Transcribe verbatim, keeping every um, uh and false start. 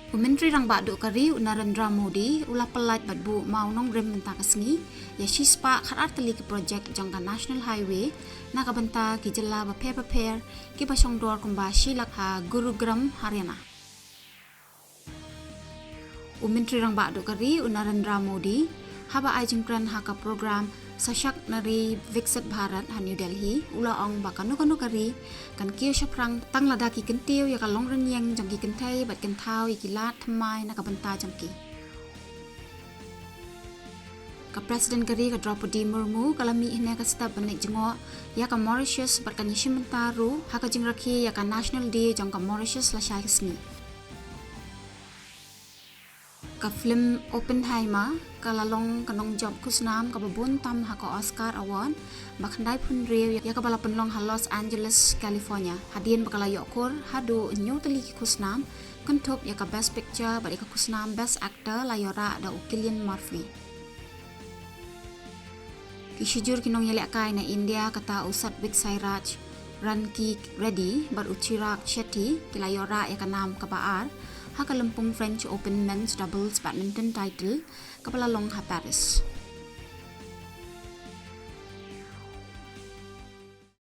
U Myntri Rangbah Duh ka ri u Narendra Modi u la pyllait bad buh mawnongrim mynta ka sngi ïa shispah khatar tylli ki project jong ka National Highway na ka bynta ki jylla bapher bapher kiba shongdor kumba shi lak ha Gurugram, Haryana. U Myntri Rangbah Duh ka ri u Narendra Modi haba ai jingkren ha ka program Sashakt Nari Viksit Bharat ha New Delhi u la ong ba kano kano ka ri kan kiew shaphrang tang lada ki kyntiew ïa ka longrynieng jong ki kynthei bad kynthaw ïa ki lad thymmai na ka bynta jong ki. Ka President ka ri ka Droupadi Murmu ka la mih hynne ka step ban leit jngoh ïa ka Mauritius bad kan ïashim bynta ruh ha ka jingrakhe ïa ka National Day jong ka Mauritius lashai ka sngi. Ka film Oppenheimer ka la long ka nongjop khusnam kaba bun tam ha ka Oscar Award ba khyndai phew hynriew ïa kaba la pynlong ha Los Angeles, California, hadien ba ka la ïoh kur haduh hynñiew tylli ki khusnam, kynthup ïa ka Best Picture bad ïa ka khusnam Best Actor la ïoh rah da u Cillian Murphy. Ki shijur ki nongïalehkai na India kata u Satwik Sairaj, Ranki Reddy bad u Chirag Shetty ki la ïoh rah ïa ka nam kaba ar ha ka lympung French Open Men's Doubles Badminton title kaba la long ha Paris.